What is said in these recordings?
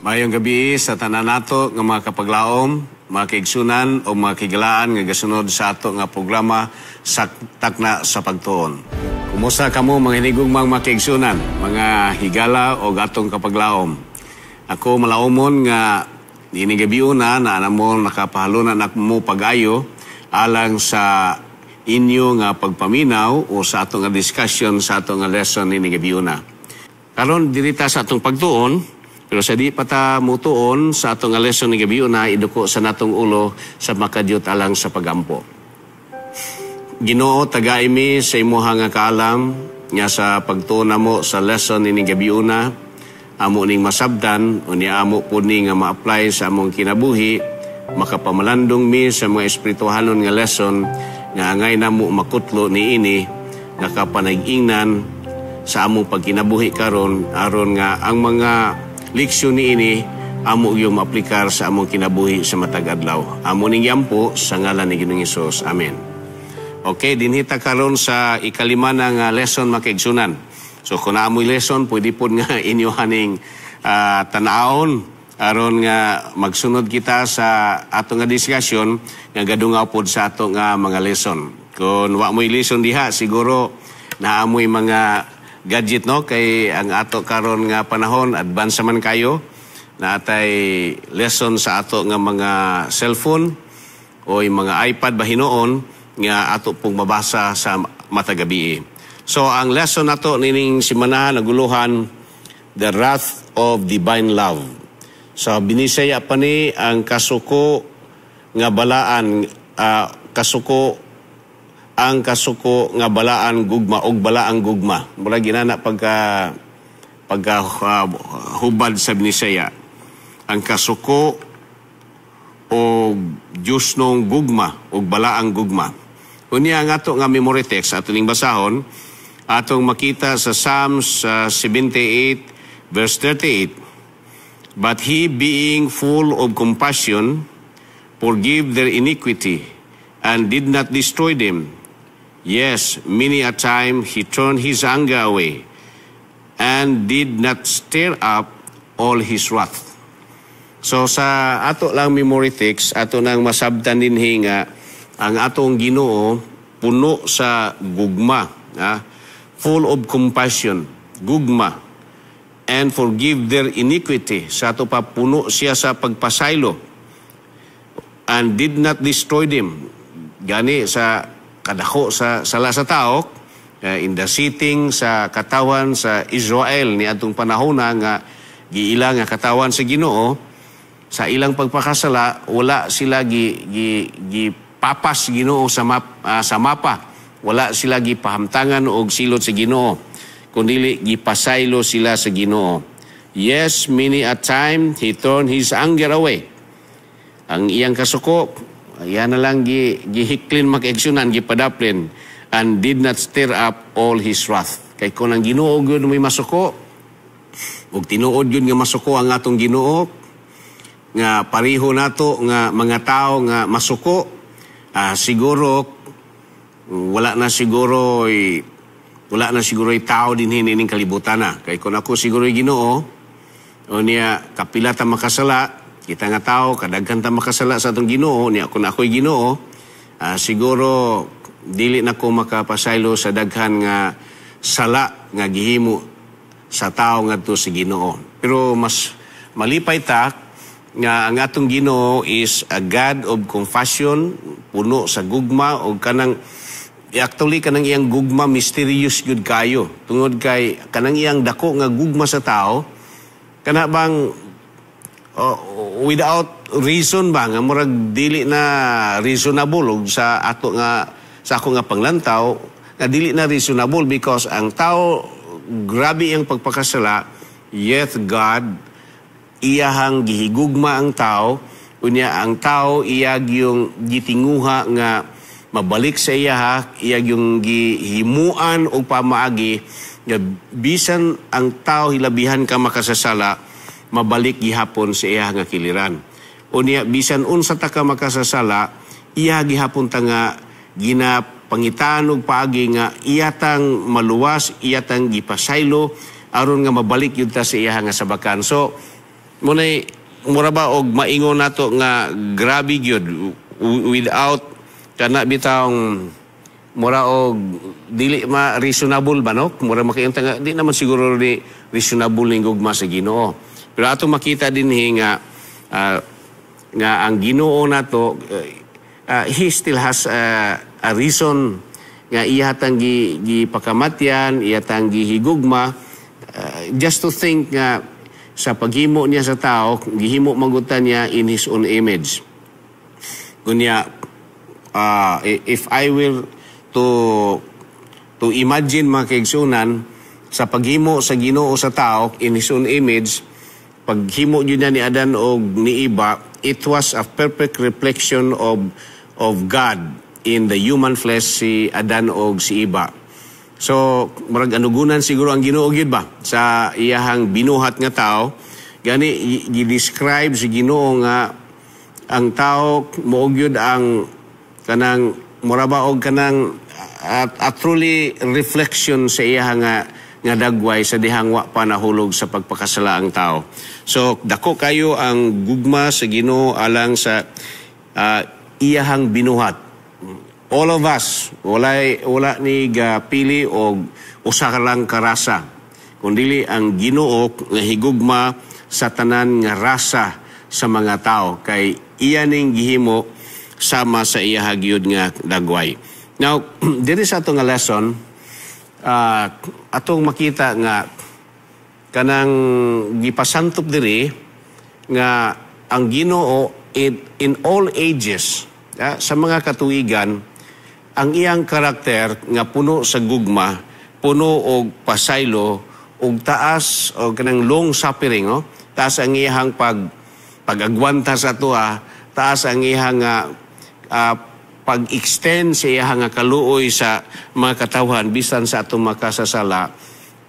Maayong gabii sa tanan nato nga mga kapaglaom, mga kaigsunan o mga kahigalaan nga gasunod sa ato nga programa sa Takna sa Pagtuon. Kumusta kamo, mga hinigugmang mga kaigsunan, mga higala o atong kapaglaom? Ako malaumon nga niining gabiuna na mo nakapahaluna na mo pag-ayo alang sa inyo nga pagpaminaw o sa atong nga discussion sa atong nga lesson niining gabiuna. Karon diri ta sa atong pagtuon, pero sa di pa ta mutuon sa atong nga lesson ni gabiuna, iduko sa natong ulo sa makadyot alang sa pagampo. Ginoo, tagai mi sa imuha nga kaalam nga sa pagtuon namo sa lesson ni gabiuna, amo ning masabdan unya amo pud ni nga ma-apply sa among kinabuhi, makapamalandong mi sa mga espirituhanon nga lesson nga angay namo makutlo niini, nakapanag-ingnan sa among pagkinabuhi karon, aron nga ang mga leksyon niini amo yung maaplikar sa among kinabuhi sa matag adlaw. Amo ning giampo sa ngalan ni Ginoong Hesus. Amen. Okay, dinhi ta karon sa ikalima na nga lesson, mga kaigsunan. So kung naamoy lesson, pwede po nga inyo haning tanawon aron nga magsunod kita sa ato nga discussion nga gadungaw pod sa ato nga mga lesson. Kung wa mo'y lesson diha, siguro naamoy mga gadget, no, kay ang ato karon nga panahon advance man kayo, naatay lesson sa ato nga mga cellphone o yung mga iPad ba hinuon nga ato pong mabasa sa matag gabii. So ang lesson nato nining simanahan naguluhan "The Wrath of Divine Love". Sa Binisaya pa ni ang kasuko nga balaan, kasuko, ang kasuko nga balaan gugma og balaang gugma. Mura ginana pagka pagka hubad sa Binisaya. Ang kasuko o Diyos nung gugma o balaang gugma. Unya ang ato nga memory text ato ning basahon, atong makita sa Psalms 78 verse 38. "But he, being full of compassion, forgave their iniquity and did not destroy them. Yes, many a time he turned his anger away and did not stir up all his wrath." So sa ato lang memory text, ato nang masabtan dinhi nga ang atong Ginoo puno sa gugma, full of compassion, gugma, and forgive their iniquity. Sa ato pa, puno siya sa pagpasaylo and did not destroy them. Gani sa kadako sa sala sa tao, in the sitting sa katawan sa Israel ni atong panahon na nga giila nga katawan sa Ginoo, sa ilang pagpakasala wala sila gi gi gi papas Ginoo sa mapa. Wala sila gipahamtangan og silot sa Ginoo, kundi gipasaylo sila sa Ginoo. "Yes, many a time he turned his anger away." Ang iyang kasuko, yan na lang gihiklin, mga kaigsunan, gipadaplin, "and did not stir up all his wrath." Kay kung ang Ginoo gyud may masuko, ug tinuod gyud nga masuko ang atong Ginoo, nga pareho nato nga mga tao nga masuko, siguro wala na siguro tao dinhi ning kalibutan na. Kay kung ako siguro Ginoo, o niya kapila ta makasala, kita nga tao, kadaghan ta makasala sa atong Ginoo, niya kung ako'y Ginoo, siguro dili na ko makapasaylo sa daghan nga sala nga gihimo sa tao ngadto sa Ginoo. Pero mas malipay ta nga ang atong Ginoo is a God of compassion, puno sa gugma, o kanang actually kanang iyang gugma mysterious gyud kayo. Tungod kay kanang iyang dako nga gugma sa tao, kana bang without reason ba nga murag dili na reasonable, og sa ato nga sa ako nga panglantaw nga dili na reasonable because ang tao grabe ang pagpakasala, yet God iyahang gihigugma ang tao. Unya ang tao iyag yung gitinguha nga mabalik sa iyaha, iyag yung gihimuan og pamaagi nga bisan ang tao hilabihan ka makasasala, mabalik gihapon sa iya nga kiliran. Unya bisan unsa ta ka makasasala, iya gihapon ta nga ginapangitan og paagi nga iyatang maluwas, iyatang gipasaylo aron nga mabalik yun ta sa iya nga sabakan. So Munay mura ba og maingon nato nga grabe gyud without kana bitawng mura og dili ma reasonable ba, no? Mura makainta nga di naman siguro ni reasonable ning gugma sa Ginoo. Pero ato makita dinhi nga nga ang Ginoo nato, he still has a reason nga iya tang gipakamatyan, iya tang gihigugma. Just to think nga sa paghimo niya sa tao, gihimo magutan niya in his own image. Kunya if I will to imagine, mga kaigsunan, sa paghimo sa Ginoo sa tao in his own image, paghimo yun niya ni Adan og ni Eva, it was a perfect reflection of God in the human flesh, si Adan og si Eva. So, murag anugunan siguro ang Ginoo gyud ba sa iyahang binuhat nga tao. Gani gi-describe si Ginoo nga ang tao mao gyud ang kanang mura ba og kanang a truly reflection sa iya nga dagway sa dihang wa pa nahulog sa pagpakasala ang tao. So dako kayo ang gugma sa Ginoo alang sa iyahang binuhat. All of us, wala ni pili og usa ka lang ka rasa. Kundili ang Ginoo nga higugma sa tanan nga rasa sa mga tao kay iya ning gihimo sama sa iya gyud nga dagway. Now, diri sa ato nga lesson, atong makita nga kanang gipasantop diri nga ang Ginoo in all ages, sa mga katuigan, ang iyang karakter nga puno sa gugma, puno og pasaylo og taas og kanang long suffering, no? Taas ang iyang pag-agwanta sa atoa, taas ang iyang pag-extend sa iyang nga kaluoy sa mga katawhan bisan sa atong makasasala.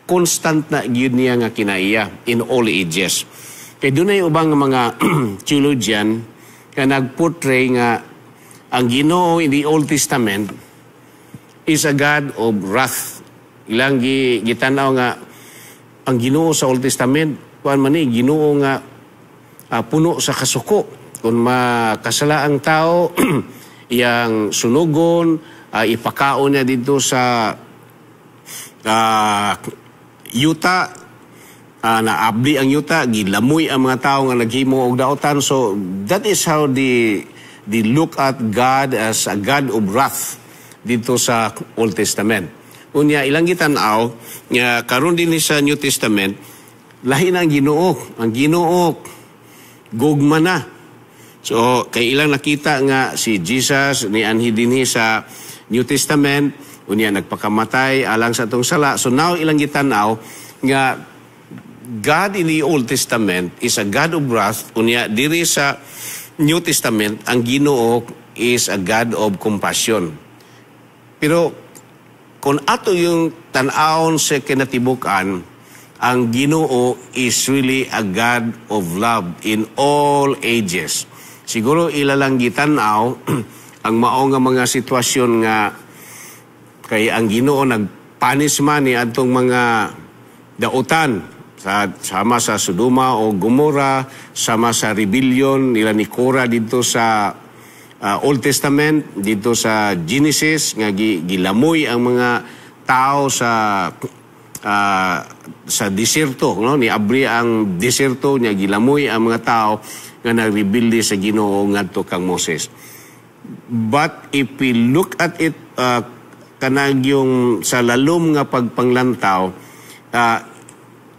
Constant na gyud niya nga kinaiya in all ages. Kay dunay ubang mga theologian nga nagportray nga ang Ginoo in the Old Testament is a God of wrath. Ilang gitan-aw nga ang Ginoo sa Old Testament, kuan man ni, Ginoo nga puno sa kasuko. Kung makasala ang tao, iyang sunugon, ipakaon niya dito sa yuta, naabli ang yuta, gilamoy ang mga tao nga naghimo og daotan. So that is how the look at God as a God of wrath dito sa Old Testament. Unya ilang gitan-aw nga karon din sa New Testament, lahi na ang Ginoo. Ang Ginoo gugma na. So kay ilang nakita nga si Jesus ni anhi dinhi sa New Testament, unya nagpakamatay alang sa atong sala. So now ilang gitan-aw nga God in the Old Testament is a God of wrath, unya diri sa New Testament ang Ginoo is a God of compassion. Pero kung ato yung tan-awon sa kinatibuk-an, ang Ginoo is really a God of love in all ages. Siguro ilalang gitan-aw ang mao nga mga sitwasyon nga kay ang Ginoo nagpanis man ni atong mga dautan sa sama sa Sodoma o Gomora, sama sa rebellion nila ni Cora dito sa Old Testament, dito sa Genesis nga gilamoy ang mga tao sa diserto, no? Ni abri ang diserto niya, gilamoy ang mga tao nga nagrebelde sa Ginoo ngadto kang Moses. But if we look at it kanang yung sa lalom nga pagpanglantaw,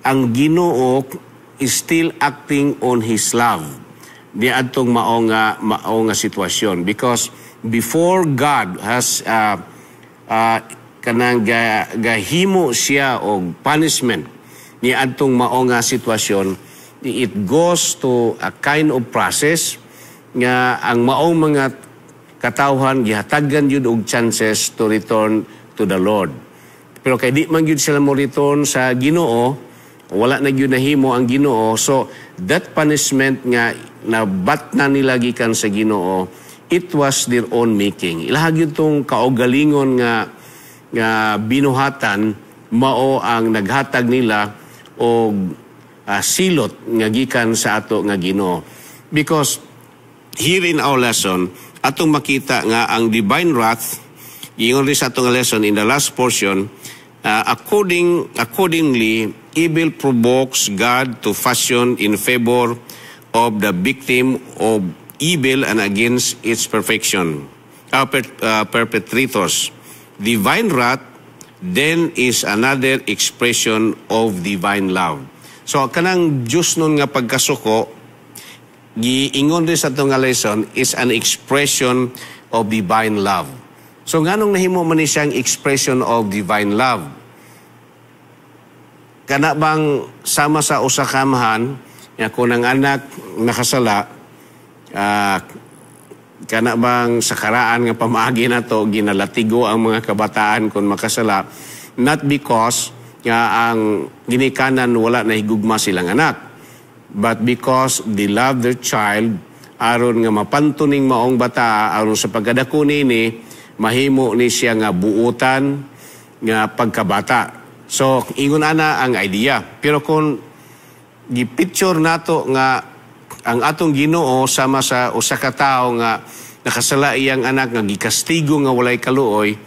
ang Ginoo is still acting on his love niadtong mao nga sitwasyon, because before God has kanang gahimo siya og punishment niadtong mao nga sitwasyon, it goes to a kind of process nga ang maong mga katawhan gihatagan yun og chances to return to the Lord. Pero kay di man gyud sila mo return sa Ginoo, wala na gyud nahimo ang Ginoo. So that punishment nga nabat na nila gikan sa Ginoo, it was their own making. Ilaha gyud tong kaugalingon nga binuhatan mao ang naghatag nila og silot nga gikan sa ato nga Ginoo. Because here in our lesson, atong makita nga ang divine wrath, giingon rin sa atong lesson in the last portion, accordingly, evil provokes God to passion in favor of the victim of evil and against its perpetrators. Divine wrath then is another expression of divine love. So kanang Diyos nun nga pagkasuko, giingon rin sa atong nga lesson, is an expression of divine love. So nganong nahimo man ni siyang expression of divine love? Kana bang sama sa usa ka amahan nga kung ang anak nakasala, kana bang sa karaan nga pamaagi nato, ginalatigo ang mga kabataan kung makasala, not because nga ang ginikanan wala na higugma silang anak, but because they love their child, aron nga mapanto ning maong bata, aron sa pagkadako nini mahimo ni siya nga buutan nga pagkabata. So ingon ana ang idea. Pero kung gipicture nato nga ang atong Ginoo sama sa usa ka tawo nga nakasala iyang anak nga gikastigo nga walay kaluoy,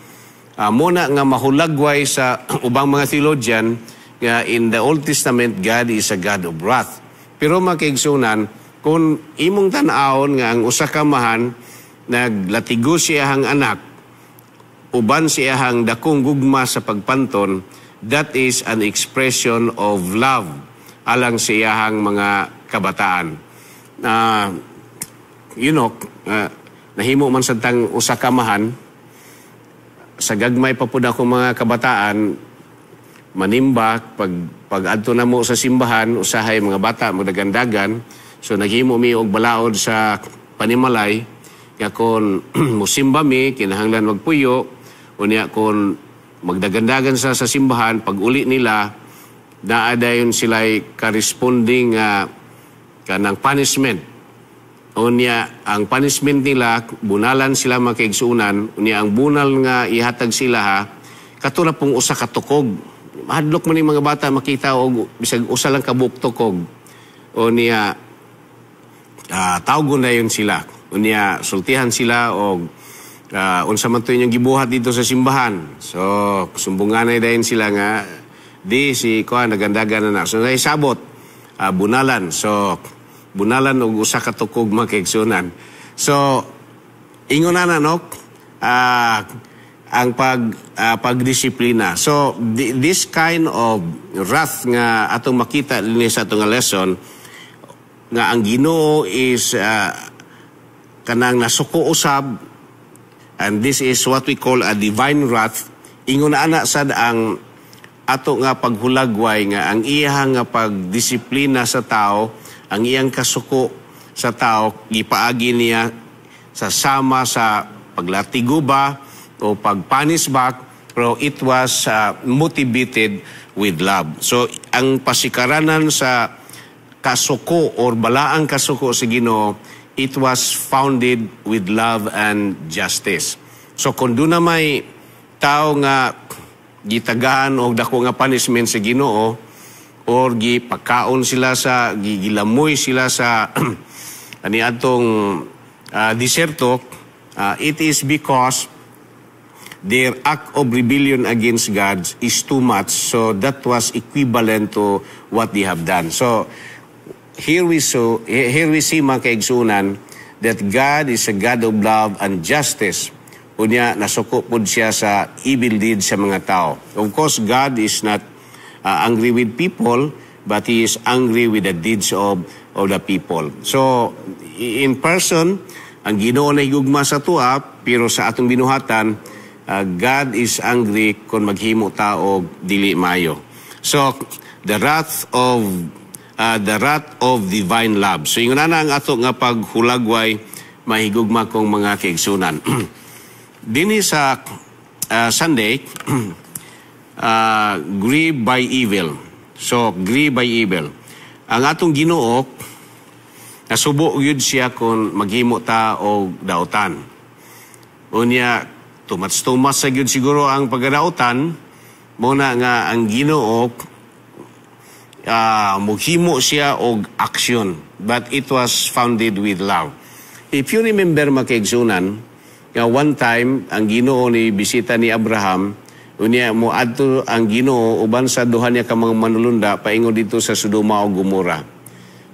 muna nga mahulagway sa ubang mga theologian nga in the Old Testament, God is a God of wrath. Pero, mga kaigsunan, kung imong tan-awon nga ang usa ka amahan naglatigo siya ang anak uban siya ang dakong gugma sa pagpanton, that is an expression of love alang sa iyahang mga kabataan. Nahimo man sa tang usa ka amahan sa gagmay pa pud ako mga kabataan manimba, pag adto na mo sa simbahan, usahay mga bata magdagandagan. So naghimo mi og balaod sa panimalay nga kon musimba mi, kinahanglan magpuyo. Unya kon magdagandagan sa simbahan, pag uli nila, naa dayon sila'y corresponding kanang punishment. Unya ang punishment nila, bunalan sila, mga kaigsunan. Unya ang bunal nga ihatag sila ha, kato pong usa ka tukog. Mahadlok man yung mga bata makita og bisag usa lang ka buok tukog. Unya tawgon na yun sila. Unya sultihan sila og unsa man to inyong gibuhat dito sa simbahan. So sumbunganay dayon sila nga di si kuan nagandagan na na. So naisabot, bunalan. So bunalan og usa ka tukog, mga kaigsunan. So ingon na no, ang pagdisiplina. So this kind of wrath nga atong makita dinhi sa atong lesson nga ang Ginoo is kanang nasuko usab, and this is what we call a divine wrath. Ingon na ana sad ang ato nga paghulagway nga ang iyang nga pagdisiplina sa tao, ang iyang kasuko sa tao, gipaagi niya sa sama sa paglatigo ba o pagpunish back, pero it was motivated with love. So ang pasikaranan sa kasuko or balaang kasuko sa Ginoo, it was founded with love and justice. So kung duna may tao nga gitagaan og dako nga punishment sa Ginoo or gipakaon sila sa gilamoy sila sa ani atong diserto, it is because their act of rebellion against God is too much. So that was equivalent to what they have done. So here we see, mga kaigsunan, that God is a God of love and justice. Unya nasuko pud siya sa evil deeds sa mga tao. Of course, God is not angry with people, but He is angry with the deeds of the people. So in person, ang Ginoo na higugma sa atoa, pero sa atong binuhatan, God is angry kung maghimo ta og dili maayo. So the wrath of divine love. So ingon na ang ato nga paghulagway, mahigugma kong mga kaigsunan. Dini sa Sunday, grieved by evil. So grieved by evil. Ang atong Ginoo nasubo gyud siya kung maghimo ta og dautan. Unya tumats-tumas sa gyud siguro ang pagkadautan, muna nga ang Ginoo Mughimo siya og action, but it was founded with love. If you remember, mga kaigsunan, nga one time ang Ginoo ni bisita ni Abraham, unya mo adto ang Ginoo uban sa duha niya ka mga manulunda paingon dito sa Sodoma ug Gomora.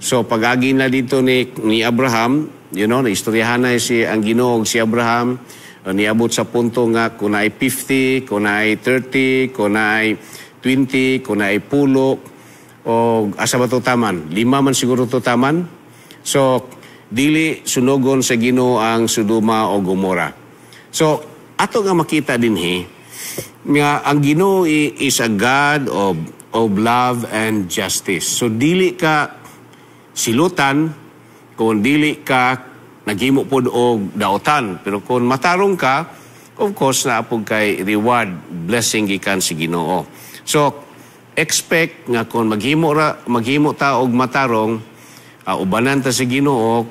So pag-agi na dito ni Abraham, na istoryahan na si ang Ginoo ug si Abraham, niabot sa punto nga kung naay 50, kung naay 30, kung naay 20, kung naay 10, o asa ba to taman? 5 man siguro to taman. So, dili sunogon sa Ginoo ang Sodoma o Gomora. So, ato nga makita dinhi nga ang Ginoo is a God of love and justice. So dili ka silutan kung dili ka naghimo pod og daotan, pero kung matarong ka, of course naa pod kay reward, blessing gikan sa Ginoo. So expect nga kung maghimo ta og matarong, ubanan ta sa Ginoo,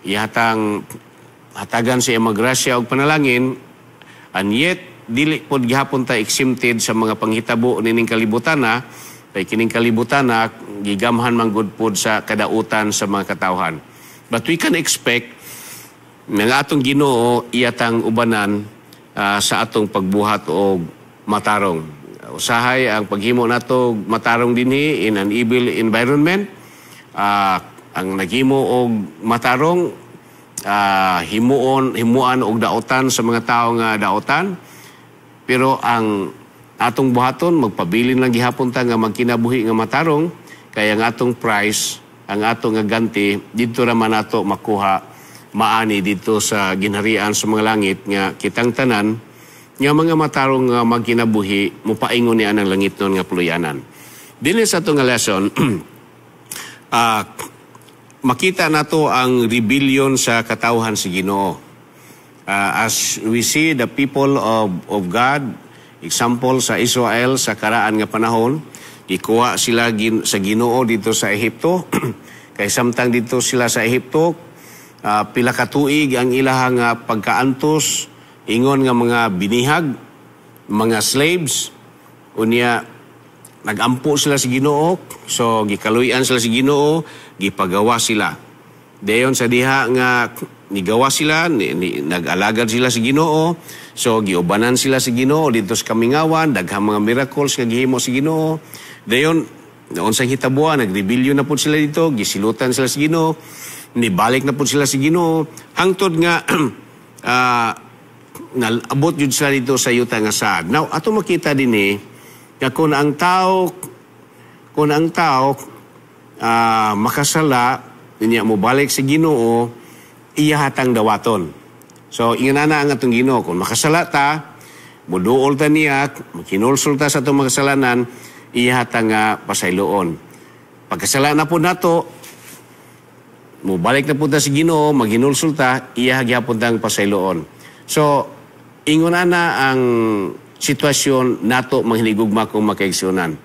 ihatang hatagan sa iyang grasya og panalangin, and yet dili pod gihapon ta exempted sa mga panghitabo nining kalibutan na, kay kining kalibutan na gigamhan man gud pod sa kadautan sa mga katawhan. But we can expect nga atong Ginoo iyatang ubanan sa atong pagbuhat og matarong. Usahay ang paghimo nato matarong dinhi in an evil environment, ang naghimo og matarong, himuon himuan og daotan sa mga tawo nga daotan, pero ang atong buhaton, magpabilin lang gihapon ta nga magkinabuhi nga matarong, kay ang atong prize, ang atong nga ganti, didto ra man nato makuha, maani dito sa ginharian sa mga langit, nga kitang tanan nga mga matarong nga magkinabuhi mopaingon ni anang langitnon nga puluyanan. Dinhi sa ato nga lesson, makita nato ang rebellion sa katawhan sa Ginoo. As we see the people of God, example sa Israel sa karaan nga panahon, ikuha sila sa Ginoo dito sa Ehipto. Kay samtang dito sila sa Ehipto, pila ka tuig ang ilahang pagkaantos, ingon nga mga binihag, mga slaves, unya nagampo sila sa Ginoo, so gikaluy-an sila sa Ginoo, gipagawa sila. Dayon sa diha nga nigawa sila, nag-alagad sila sa Ginoo, so giubanan sila sa Ginoo dito sa kamingawan, daghang mga miracles nga gihimo sa Ginoo. Dayon noon sa hitabuan, nagrebellion na pud sila dito, gisilutan sila sa Ginoo, nibalik na pud sila sa Ginoo, hangtod nga nalabot jud sila dito sa yuta nga saad. Now, ato makita dinhi nga kung ang tao makasala, niya mo balik sa Ginoo, iya hatang dawaton. So ingana ang atong Ginoo, kung makasala ta, muduol ta niya, makinulsol ta sa atong mga kasalanan, iya hatang nga pasayloon. Pagkasala na po nato, mubalik na po ta sa Ginoo, maghinulsol ta, iya gyapon tang pasayloon. So, ingon ana ang sitwasyon nato, mga hinigugma kong makaigsunan.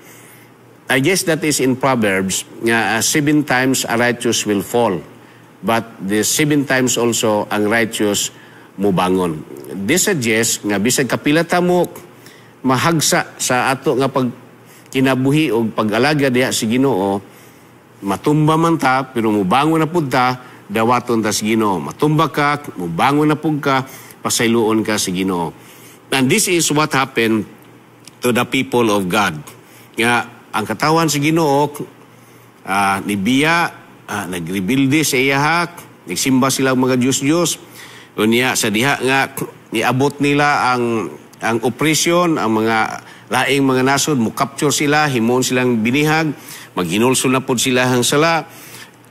I guess that is in Proverbs nga seven times a righteous will fall, but the seven times also ang righteous mubangon. This suggests nga bisag kapila ta mo mahagsa sa ato nga pag kinabuhi o pag-alaga diha sa Ginoo, matumba man ta pero mubangon na pud ta, dawaton ta sa Ginoo. Matumba ka, mubangon na pud ka, pasayloon ka sa Ginoo. And this is what happened to the people of God. Nga ang katawan sa Ginoo nibiya, nagrebilde sa iyaha, nagsimba sila og mga Diyos-Diyos. Unya sa diha nga niabot nila ang oppression, ang mga laing mga nasod, mo capture sila, himuon silang binihag, maghinulsol na pod sila hang sala,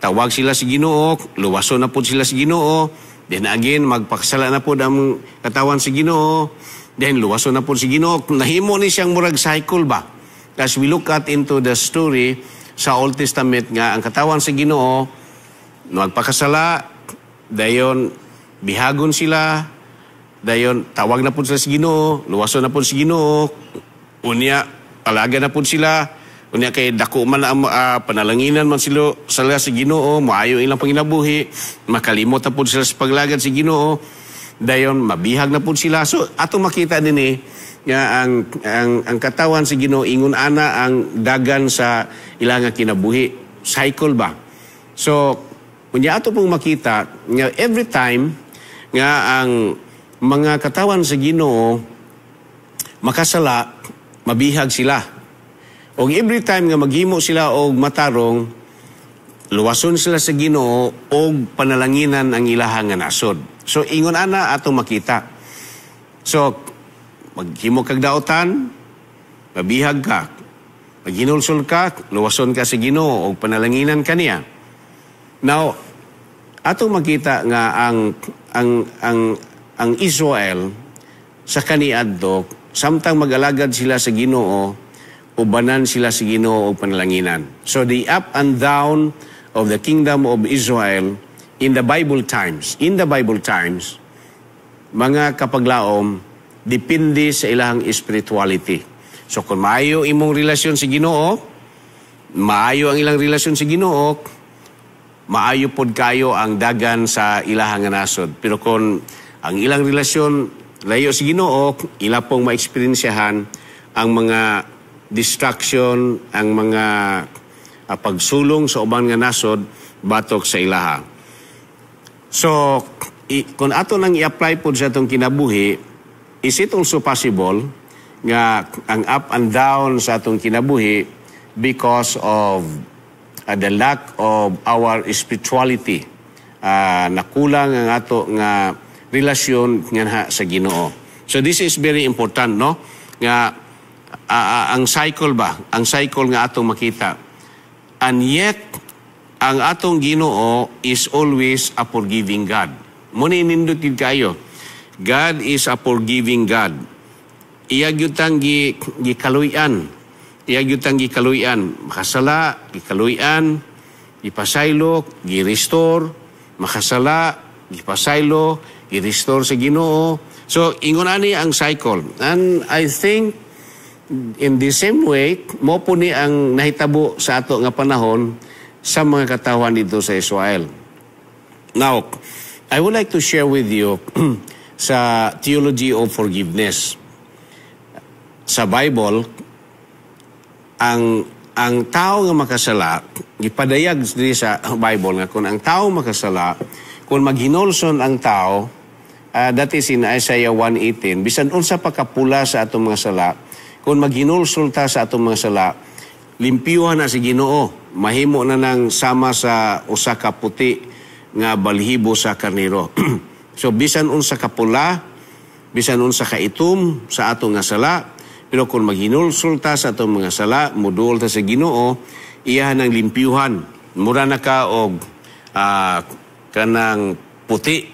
tawag sila sa Ginoo, luwason na pod sila sa Ginoo, then again magpakasala na pod ang katawan sa Ginoo, then luwason na pod sa Ginoo. Nahimo ni siyang murag cycle ba? As we look at into the story sa Old Testament nga ang katawan sa Ginoo magpakasala, dayon bihagon sila, dayon tawag na pod sila sa Ginoo, luwason na pod sa Ginoo, unya alaga na pod sila, unya kay dako man ang panalanginan man sila sila sa Ginoo, maayo ilang panginabuhi, makalimot na pod sila sa paglagad sa Ginoo. Dayon mabihag na pud sila. So ato makita dinhi nga ang katawan sa Ginoo, ingon ana ang dagan sa ilang nga kinabuhi, cycle ba. So unya ato pong makita nga every time nga ang mga katawan sa Ginoo makasala, mabihag sila. Og every time nga maghimo sila og matarong, luwason sila sa Ginoo og panalanginan ang ilahang nga nasod. So ingon ana atong makita. So maghimo kag daotan, mabihag ka. Maghinulsol ka, luwason ka sa Ginoo og panalanginan kaniya. Now, atong makita nga ang Israel sa kaniadto, samtang mag-alagad sila sa Ginoo, ubanan sila sa Ginoo og panalanginan. So the up and down of the kingdom of Israel in the Bible times, mga kapaglaom, depende sa ilang spirituality. So kung maayo imong relasyon sa Ginoo, maayo ang ilang relasyon sa Ginoo, maayo pod kayo ang dagan sa ilahang nga nasod. Pero kung ang ilang relasyon layo sa Ginoo, ila pong maeksperiensyahan ang mga destruction, ang mga pagsulong sa uban nga nasod batok sa ilaha. So, kung ato nang i-apply pod sa atong kinabuhi, is it also possible nga ang up and down sa atong kinabuhi because of the lack of our spirituality? Nakulang ang ato nga relasyon nga sa Ginoo. So this is very important, no? Nga ang cycle ba, ang cycle nga atong makita. And yet ang atong Ginoo is always a forgiving God. Mao ni nindot gid kayo. God is a forgiving God. Iya gyud tang gikaluy-an. Iya gyud tang gikaluy-an. Makasala, gikaluy-an, ipasaylo, gi-restore, makasala, gipasaylo, gi-restore sa Ginoo. So ingon ani ang cycle. And I think in the same way, mao po ni ang nahitabo sa ato nga panahon sa mga katawhan dito sa Israel. Now, I would like to share with you sa theology of forgiveness. Sa Bible, ang tao nga makasala, gipadayag diri sa Bible nga kung ang tao makasala, kung maghinulson ang tao, that is in Isaiah 1:18, bisan unsa pa kapula sa atong mga sala, kung maghinulsol ta sa atong mga sala, limpyuhan na si Ginoo, mahimo na nang sama sa usa ka puti nga balhibo sa karnero. So bisan unsa kapula, bisan unsa ka itom sa atong nga sala, pero kung maghinulsol ta sa atong mga sala, muduol ta sa Ginoo, iya nang limpyuhan. Mura na ka og kanang puti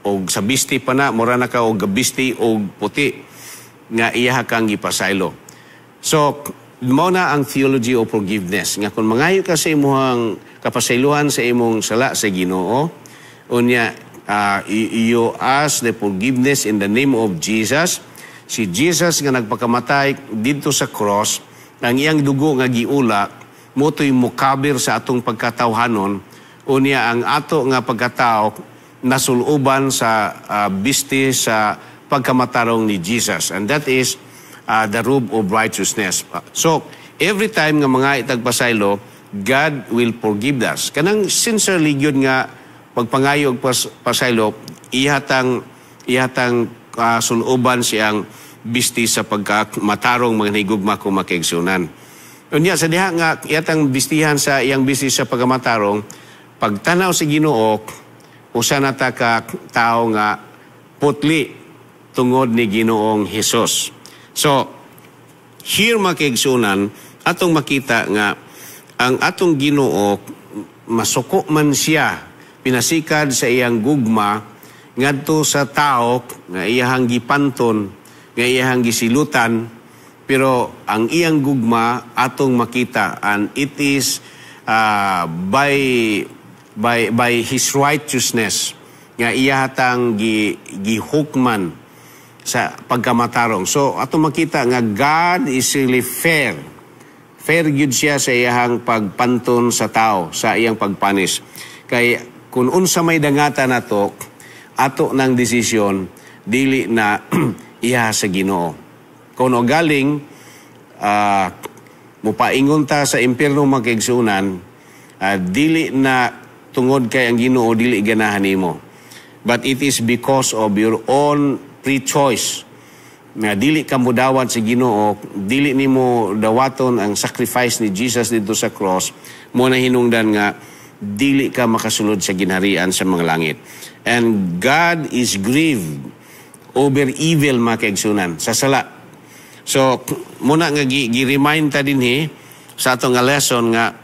og sa bisti pa na, mura na ka og gabisti og puti nga iya kang gipasaylo. So mao na ang theology of forgiveness nga kung mangayo ka sa imong kapasaylohan sa imong sala sa Ginoo, unya you ask the forgiveness in the name of Jesus. Si Jesus nga nagpakamatay didto sa cross, ang iyang dugo nga giula mao to'y mukaber sa atong pagkatawhanon. Unya ang ato nga pagkatao nasuluban sa bisti sa pagkamatarong ni Jesus, and that is the robe of righteousness. So every time nga mga itagpasaylo, God will forgive us. Kanang sincerely gyud nga pagpangayo og pasaylo, ihatang suluban siyang bisti sa pagkamatarong, mga higugma ko makaigsunan. Unya sa diha nga iyatang bistihan sa iyang bisti sa pagkamatarong, pagtanaw sa Ginoo, usa na ta ka tao nga putli tungod ni Ginoong Hesus. So, here, mga kaigsunan, atong makita nga ang atong Ginoo masuko man siya pinasikad sa iyang gugma ngadto sa tao nga iyahang gipanton, nga iyahang gisilutan, pero ang iyang gugma atong makita, and it is by his righteousness nga iyahatang gihukman sa pagkamatarong. So atong makita nga God is really fair. Fair gyud siya sa iyahang pagpanton sa tao, sa iyang pagpanis. Kay kung unsa may dangata nato, Ato ng desisyon, dili na iya sa Ginoo. Kung galing mupaingon ta sa impierno, mga kaigsuonan, dili na tungod kay ang Ginoo dili ganahan nimo. But it is because of your own free choice nga dili ka mudawat sa Ginoo, dili nimo dawaton ang sacrifice ni Jesus didto sa cross, mao na hinungdan nga dili ka makasulod sa ginharian sa mga langit. And God is grieved over evil, mga kaigsuonan, sa sala. So, mao na nga gi-remind ta dinhi sa atong nga lesson nga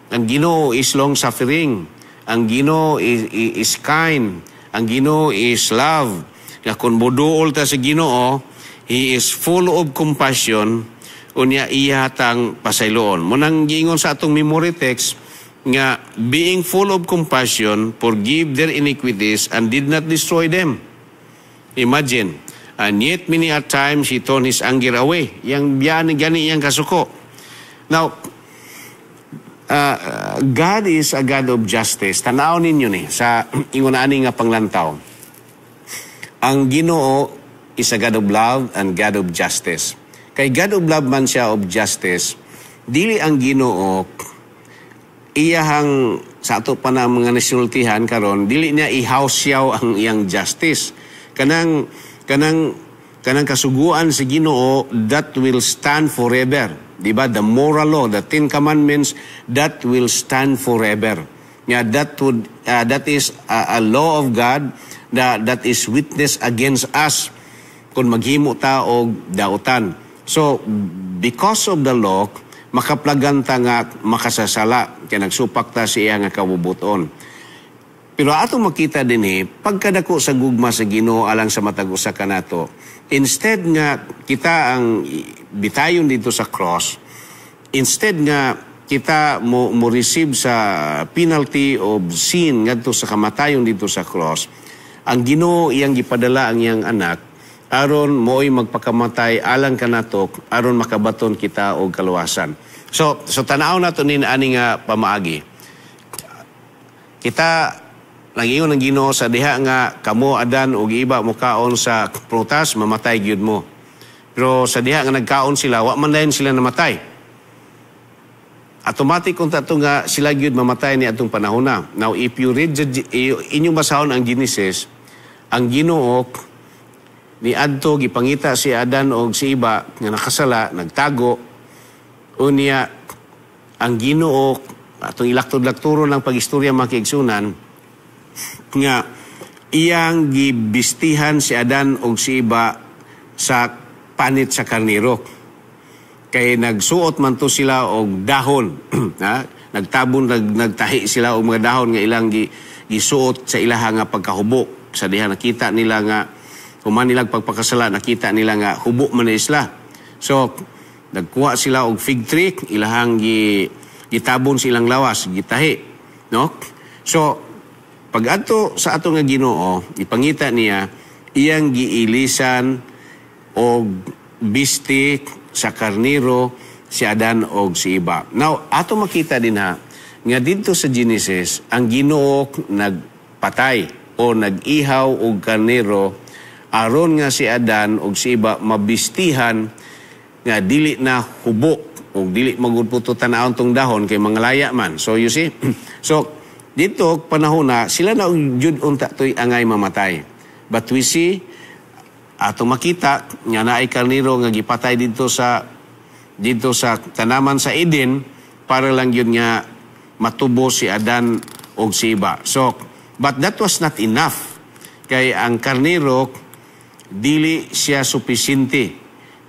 ang Ginoo is long suffering. Ang Ginoo is kind. Ang Ginoo is love. Nga kung muduol ta sa Ginoo, He is full of compassion, unya iya tang pasayloon. Mao nang giingon sa atong memory text nga being full of compassion, forgive their iniquities and did not destroy them. Imagine. And yet many a times He turned His anger away. Yang biyaan gani iyang kasuko. Now, God is a God of justice. Tanaw ninyo ni sa ingon ani nga panglantaw. Ang Ginoo is a God of love and God of justice. Kay God of love man siya, of justice, dili ang Ginoo iyahang, sa ato pa na mga nasultihan karon, dili niya ihawsyaw ang iyang justice. Kanang kasuguan sa Ginoo, that will stand forever. Di ba? The moral law, the Ten Commandments, that will stand forever. Yeah, that is a law of God that is witness against us kung maghimo ta og dautan. So, because of the law, makaplagan ta nga makasasala kay nagsupak ta sa iya nga kabubut-on. Pero atong makita dinhi, pagkadako sa gugma sa Ginoo alang sa matag usa kanato, instead nga kita ang bitayon didto sa cross, instead nga kita mo receive sa penalty of sin ngadto sa kamatayon didto sa cross, ang Ginoo iyang gipadala ang iyang anak aron mo'y magpakamatay alang kanato, aron makabaton kita og kaluwasan. So tan-aw nato nin ani nga pamaagi. Kita nangingon ng Ginoo sa diha nga kamo Adan ug Eva mukaon sa prutas, mamatay gyud mo. Pero sa diha nga nagkaon sila, wa man dayon sila namatay. Automatic kung tato nga sila gyud mamatay ni atong panahon na. Now, if you read inyong basahon ang Genesis, ang Ginoo ni adto, gipangita si Adan og si Eva nga nakasala, nagtago. Unya ang Ginoo, atong ilaktod-lakturo ng pag-istorya, mga kaigsuonan, nga iyang gibistihan si Adan og si Eva sa panit sa karniro. Kay nagsuot man to sila og dahon, ha? Nagtabon, nagtahi sila og mga dahon nga ilang gisuot sa ilaha nga pagkahubo. Sa diha nakita nila nga human nilang pagpakasala, nakita nila nga hubo man na sila. So nagkuha sila og fig tree, ilahang gitabon sa ilang lawas, gitahi, no? So pag adto sa ato nga Ginoo, ipangita niya, iyang giilisan og bisti sa karniro si Adan og si Eva. Now, ato makita dinha nga didto sa Genesis, ang Ginoo nagpatay o nag-ihaw og karniro aron nga si Adan og si Eva mabistihan nga dili na hubo og dili magud puto tan-awon tong dahon kay mga laya man. So you see? So didto panahon na sila na jud unta toy angay mamatay. But we see, ato makita nga naay karniro nga gipatay didto sa tanaman sa Eden para lang yun nga matubo si Adan og si Eva. So, but that was not enough. Kay ang karniro dili siya supisinte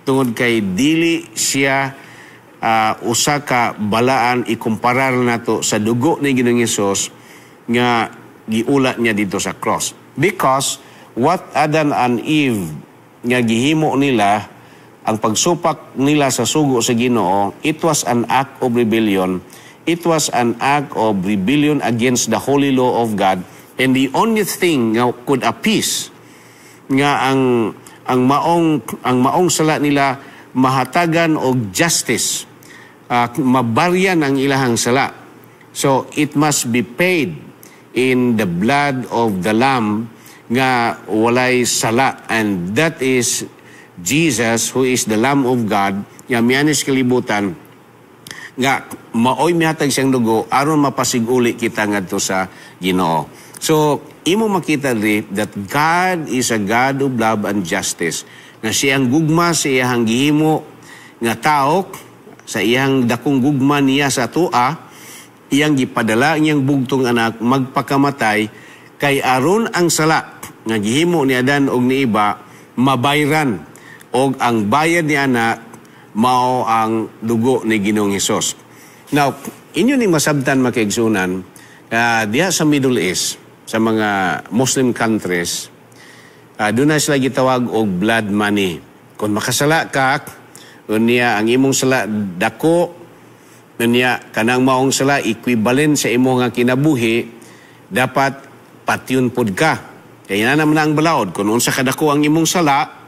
tungod kay dili siya usa ka balaan ikumparar nato sa dugo ni Ginoong Hesus nga giula niya didto sa cross. Because what Adam and Eve nga gihimo nila, ang pagsupak nila sa sugo sa Ginoo, it was an act of rebellion. It was an act of rebellion against the holy law of God. And the only thing nga could appease nga ang maong sala nila mahatagan og justice, mabaryan ang ilahang sala. So it must be paid in the blood of the lamb nga walay sala, and that is Jesus, who is the Lamb of God nga miani sa kalibutan, nga maoy mihatag siyang dugo aron mapasiguli kita ngadto sa Ginoo. So imo makita diri that God is a God of love and justice. Nga siyang gugma sa iyang gihimo nga tao, sa iyang dakong gugma niya sa atoa, iyang gipadala ang iyang bugtong anak magpakamatay kay aron ang sala nga gihimo ni Adan og ni Eva mabayran, og ang bayad ni ana mao ang dugo ni Ginoong Hesus. Now, inyo ning masabtan, mga kaigsunan, diha sa Middle East, sa mga Muslim countries, doon na sila gitawag og blood money. Kung makasala ka, unya ang imong sala dako, unya kanang maong sala equivalent sa imong nga kinabuhi, dapat patyon pod ka. Kaya na naman ang balaod, kung unsa kadako ang imong sala,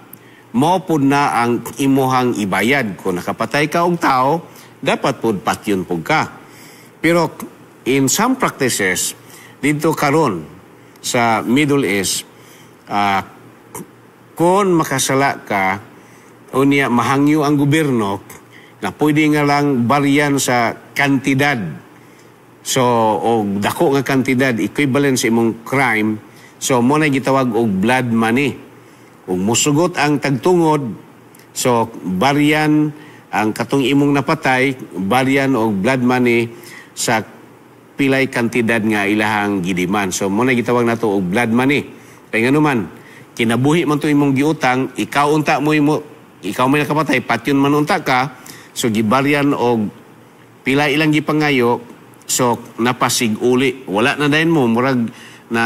mao pod na ang imuhang ibayad. Kung nakapatay ka og tao, dapat pod patyon pod ka. Pero in some practices, dito karon sa Middle East, kung makasala ka, unya mahangyo ang gobyerno na pwede nga lang baryan sa kantidad. So, og dako nga kantidad, equivalent sa imong crime, so mao na gitawag og blood money. Ug musugot ang tagtungod, so baryan ang katong imong napatay, baryan og blood money sa pilay kantidad nga ilahang gidiman. So mao na gitawag nato og blood money. Kay ngano man, kinabuhi man to imong giutang, ikaw unta mo imo, ikaw may nakapatay, patyon man unta ka, so gibaryan og pila ilang gipangayo, so napasig-uli. Wala na dayon mo, murag na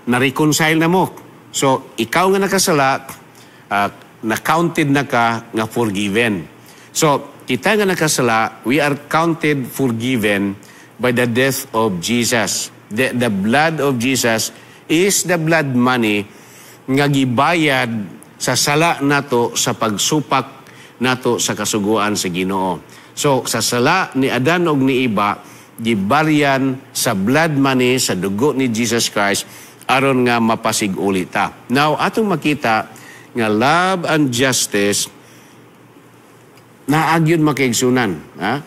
na-reconcile na mo. So ikaw nga nakasala, na-counted na ka nga forgiven. So kita nga nakasala, we are counted forgiven by the death of Jesus. The blood of Jesus is the blood money nga gibayad sa sala nato sa pagsupak nato sa kasuguan sa Ginoo. So sa sala ni Adan og ni Eva, gibaryan sa blood money sa dugo ni Jesus Christ aron nga mapasiguli ta. Now atong makita nga love and justice naa gyud, mga kaigsunan, ha?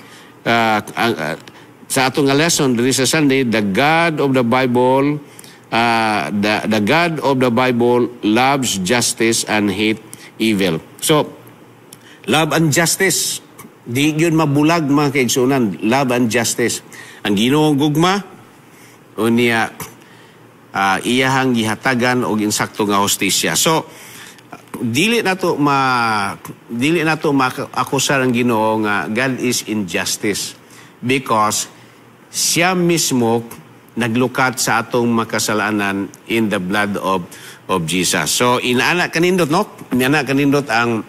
Sa atong nga lesson diri sa Sunday, the God of the Bible loves justice and hate evil. So love and justice, di gyud mabulag, mga kaigsunan, love and justice. Ang Ginoo gugma, unya iyahang gihatagan og insakto nga hustisya. So dili nato maakusar ang Ginoo nga God is injustice because siya mismo naglukat sa atong makasalanan in the blood of Jesus. So inaana kanindot, no? Inaana kanindot ang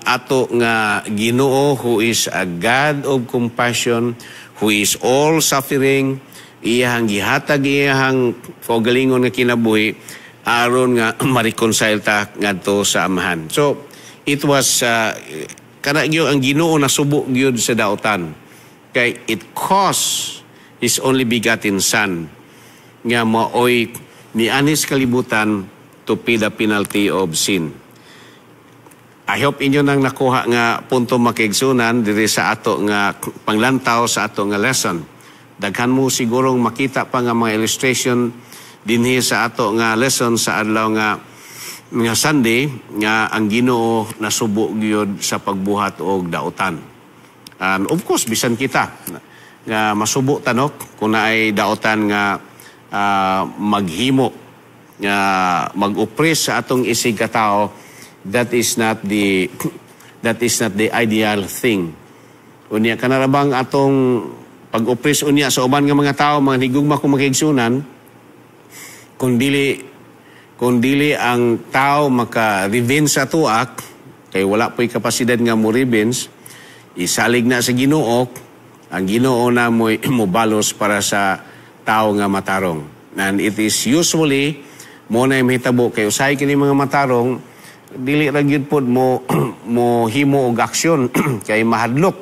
ato nga Ginoo, who is a God of compassion, who is all suffering, iyahang gihatag iyahang kaugalingon nga kinabuhi aron nga ma-reconcile ta ngadto sa Amahan. So it was kana gyud, ang Ginoo nasubo gyud sa dautan kay it cost His only begotten Son nga maoy nianhi sa kalibutan to pay the penalty of sin. I hope inyo nang nakuha nga punto, mga kaigsunan, diri sa ato nga panglantaw sa ato nga lesson. Daghan mo sigurong makita pa nga mga illustration dinhi sa ato nga lesson sa adlaw nga Sunday nga ang Ginoo nasubo gyud sa pagbuhat og dautan. And of course, bisan kita nga masubo ta, no, kung naay dautan nga maghimo nga mag-oppress sa atong isig katao, that is not the ideal thing. Unya kanarabang atong pag-oppress unya sa uban nga mga tao, mga higugma kong mga kaigsunan, kung dili ang tao maka-revenge sa atoa kay wala po'y kapasidad nga mo revenge, isalig na sa Ginoo. Ang Ginoo na mo'y mobalos para sa tao nga matarong. And it is usually mao na mahitabo kay usahay kini mga matarong dili ra gyud pod mo mo himo og aksyon kay mahadlok.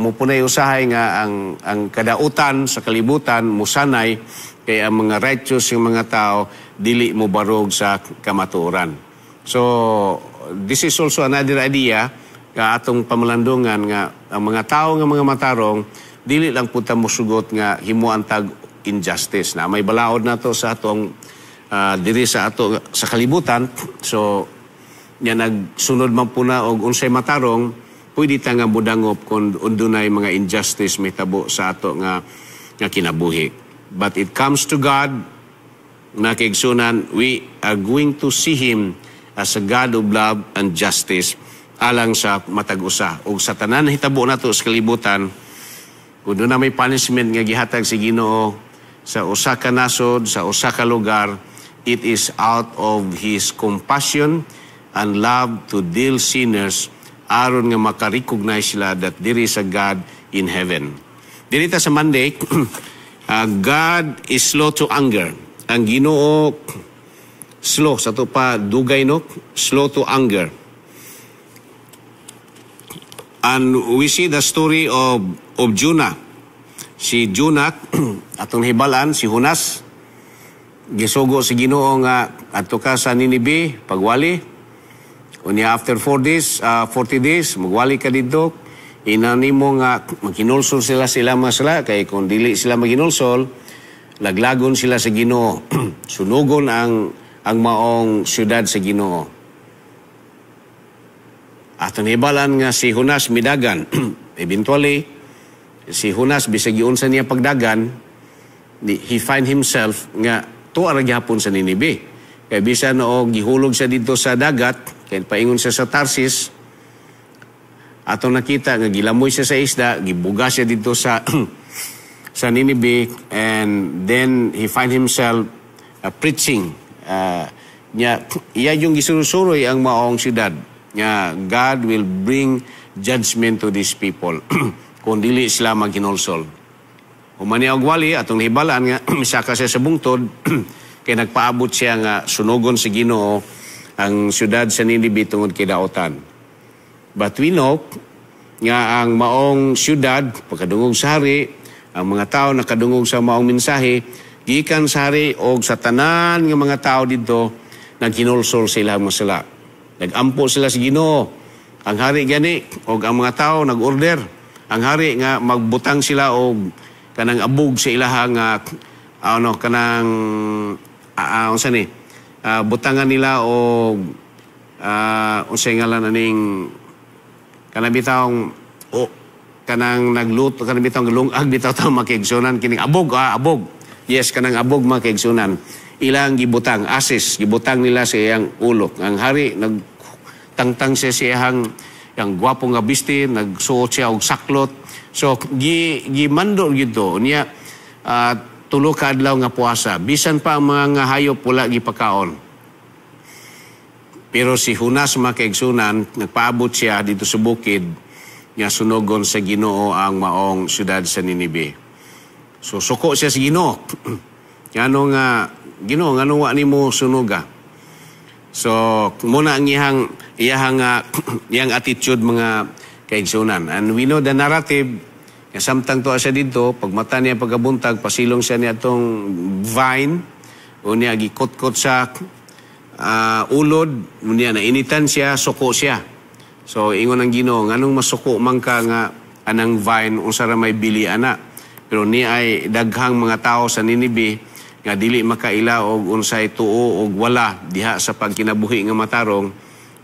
Mo punay usahay nga ang kadautan sa kalibutan musanay kay ang mga righteous yung mga tao dili mo barog sa kamatuoran. So this is also another idea nga atong pamalandungan nga ang mga tao nga mga matarong, dili lang pud ta mosugot nga himuan tag injustice na may balaod nato sa atong diri sa ato sa kalibutan. So nya nagsunod man po na og unsay matarong, pwede ta nga modangop kung undunay mga injustice mahitabo sa ato nga kinabuhi. But it comes to God, mga kaigsunan, we are going to see Him as a God of love and justice alang sa matag usa. Ug sa tanan hitabo nato sa kalibutan, kung duna may punishment nga gihatag si Ginoo sa usa ka nasod, sa usa ka lugar, it is out of His compassion and love to deal sinners aron nga maka-recognize sila that there is a God in heaven. Diri ta sa Monday, God is slow to anger. Ang Ginoo slow sa to pa dugay, no, slow to anger. And we see the story of Jonah. Si Jonah, atong hibalan, si Jonas, gisugo si Ginoo nga adto ka sa Ninibe, pagwali. Unya after 4 days, 40 days, magwali ka didto. Ingna nimo nga maghinulsol sila sila mga sala kay kung dili sila maghinulsol, laglagon sila sa Ginoo. Sunugon ang maong syudad sa Ginoo. Atong hibalan nga si Jonas midagan. Eventually, si Jonas, bisag giunsa niya pagdagan, he find himself nga tuwa ra gihapon sa Ninibe. Kay bisan og gihulog siya didto sa dagat, kay paingon siya sa Tarsis, atong nakita nga gilamoy siya sa isda, gibuga siya didto sa Ninibe, and then he find himself preaching. Nya, iya yung gisurusuroy ang maong syudad nga God will bring judgment to these people kung dili sila maghinulsol. Human niya og wali, atong hibalaan nga misaka siya sa bungtod kay nagpaabot siya nga sunugon sa Ginoo ang syudad sa Ninibe tungod kay daotan. But we know nga ang maong syudad, pagkadungog sa hari, ang mga tao nakadungog sa maong mensahe, gikan sa hari og sa tanan nga mga tao didto, naghinulsol sila mga sala. Nagampo sila sa Ginoo. Ang hari gani og ang mga tao nag-order. Ang hari nga magbutang sila og kanang abog sa ilaha nga ano kanang unsa ni butangan nila og unsay ngalan aning kanang bitawng o kanang nagluto, kanang bitawng lungag bitaw ta, mga kaigsunan, kining abog, abog, yes, kanang abog, mga kaigsunan, ilang gibutang asis, gibutang nila sa iyang ulo. Ang hari nagtangtang siya sa iyang yang gwapo nga bisti, nagsuot siya og saklot. So gi gimando gito niya 3 ka adlaw nga puasa, bisan pa ang mga nga hayop wala gipakaon. Pero si Jonas, mga kaigsunan, nagpaabot siya didto sa bukid nga sunogon sa Ginoo ang maong syudad sa Ninibe. So suko siya sa Ginoo. Ngano nga Ginoo, ngano wa nimo sunuga? So muna ang iyang attitude, mga kaigsunan. And we know the narrative nga samtang tuwa siya didto, pagmata niya pagkabuntag, pasilong siya niya atong vine, unya gikutkot sa ulod, unya nainitan siya, suko siya. So ingon ang Ginoo, "Nganong masuko man ka nga anang vine, unsa ra may bili ana?" Pero ni ay daghang mga tao sa Ninibe nga dili makaila og unsay tuo og wala diha sa pagkinabuhi nga matarong,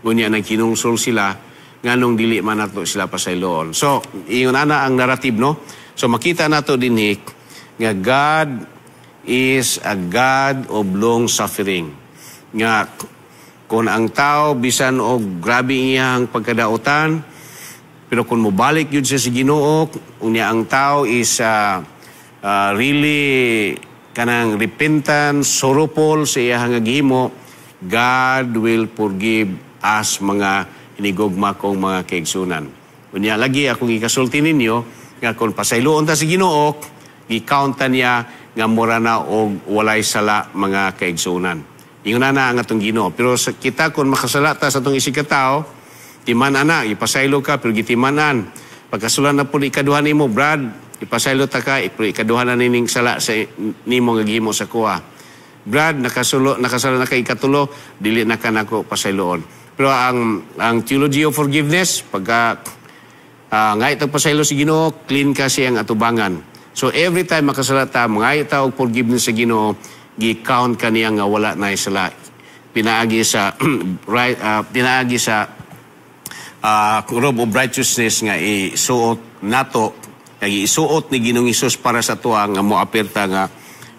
unya naghinulsol sila, nganong dili man nato sila pasayloon? So ingon ana ang narrative, no? So makita nato dinhi nga God is a God of long suffering. Nga kung ang tao bisan og grabe iyang pagkadautan, pero kung mobalik yun siya sa Ginoo, unya ang tao is really kanang repentant, sorrowful sa iyang nga gihimo, God will forgive us, mga hinigugma kong mga kaigsunan. Unya lagi akong ikasulti ninyo nga kung pasayloon ta sa Ginoo, gi-count niya nga mura na og walay sala, mga kaigsunan. Ingon na ang atong Ginoo. Pero sa kita, kung makasala ta sa atong isig tao, timan ana, ipasaylo ka pero gitimanan. Pagkasula na po ikaduha nimo, Brad, ipasaylo ta ka, pero ikaduha na nining sala sa nimo nga gihimo sa kuha. Brad, nakasulo, nakasala na kay ikatulo, dili na ka nako pasayloon. Pero ang theology of forgiveness, pagka ngay tag pasaylo si Ginoo, clean ka siyang atubangan. So every time makasala ta, mangay ta og forgiveness sa Ginoo, gi-count ka niya nga wala na sala. Pinaagi sa right, pinaagi sa robe of righteousness nga isuot nato, nga isuot ni Ginoong Hesus para sa tuwa nga moapirta nga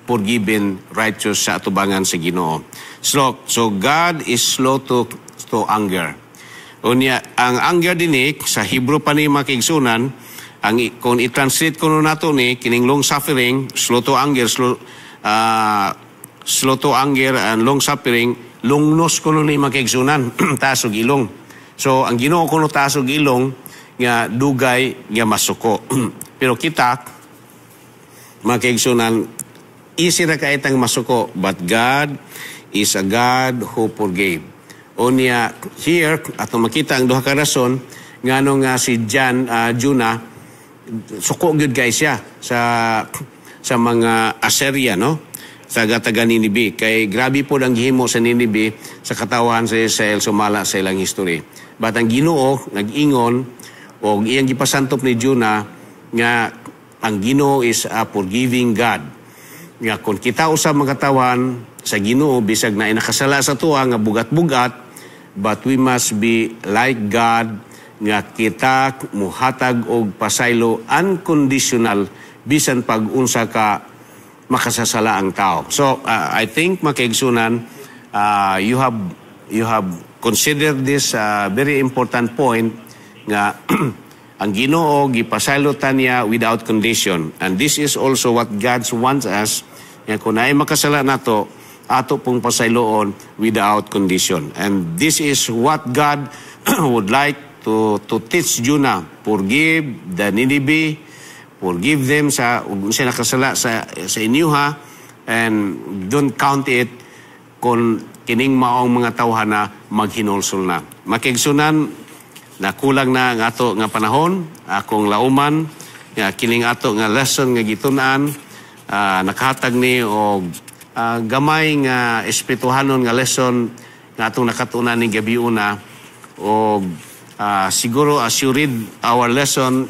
forgiven righteous sa atubangan sa Ginoo. So God is slow to anger. Unya, ang anger dinhi sa Hebrew pa ni, mga kaigsunan, ang kung i-translate ko nato ni kining long suffering, slow to anger, slow to anger and long suffering, lungnos kuno ni, mga kaigsunan, taas og ilong. So ang Ginoo kuno taas og ilong nga dugay nga masuko. Pero kita, mga kaigsunan, easy ra kay tang masuko, but God is a God who forgave. Unya, here, atong makita ang duha ka rason ngano nga si Jonah suko gyud kay siya sa mga Assyria, no, sa taga Ninibe, kay grabe po ang gihimo sa Ninibe sa katawhan sa Israel sumala sa ilang history. But ang Ginoo nag-ingon og iyang gipasantop ni Jonah nga ang Ginoo is a forgiving God, nga kung kita usab mga katawhan sa Ginoo, bisag na nakasala sa tuwa nga bugat-bugat, but we must be like God nga kita muhatag og pasaylo unconditional bisan pag unsa ka makasasala ang tao. So I think, mga kaigsunan, you have considered this very important point nga ang Ginoo gipasaylo ta niya without condition. And this is also what God wants us, nga kung naay makasala nato, ato pong pasayloon without condition. And this is what God would like to teach Jonah. Forgive the Nineveh, forgive them sa ug unsa nakasala sa inyuha and don't count it kung kining maong mga tawhana maghinulsol na. Mga kaigsunan, nakulang na ang ato nga panahon, akong lauman nga kining ato nga lesson nga gitun-an, nakahatag ni og gamay nga espirituhanon nga lesson nga atong nakatunan ning gabiuna, og siguro as you read our lesson,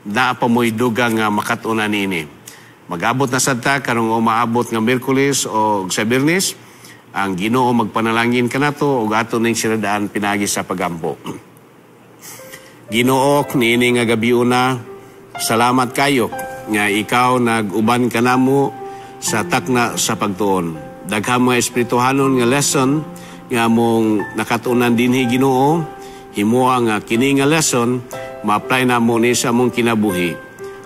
naa pa mo'y dugang nga makatunan niini. Mag-abot na sad ta karong umaabot nga Miyerkules o sa Biyernes. Ang Ginoo magpanalangin kanato ug ato ning siradaan pinagi sa pagampo. Ginoo, niini nga gabiuna, salamat kayo nga ikaw nag-uban kanamo sa takna sa pagtuon. Daghang mga espirituhanon nga lesson nga among nakatunan dinhi, Ginoo, himoa nga kini nga lesson ma-apply namo ni sa among kinabuhi.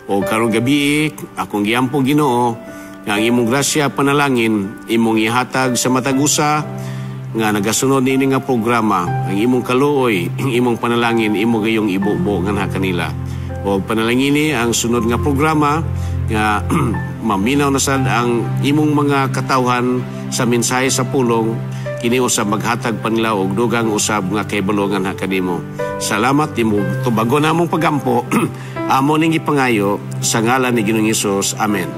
O karong gabi, akong giampo, Ginoo, nga ang imong grasya, panalangin imong ihatag sa matag usa nga nagasunod niini nga programa. Ang imong kaluoy, ang imong panalangin imo gayong ibubo nganha kanila. O panalangini ang sunod nga programa nga maminaw na sad ang imong mga katawhan sa mensahe sa pulong. Kini usab maghatag pa nila og dugang usab nga kahibalo nganha kanimo. Salamat imo tubagon namong pagampo. Amo ning gipangayo sa ngalan ni Ginoong Hesus. Amen.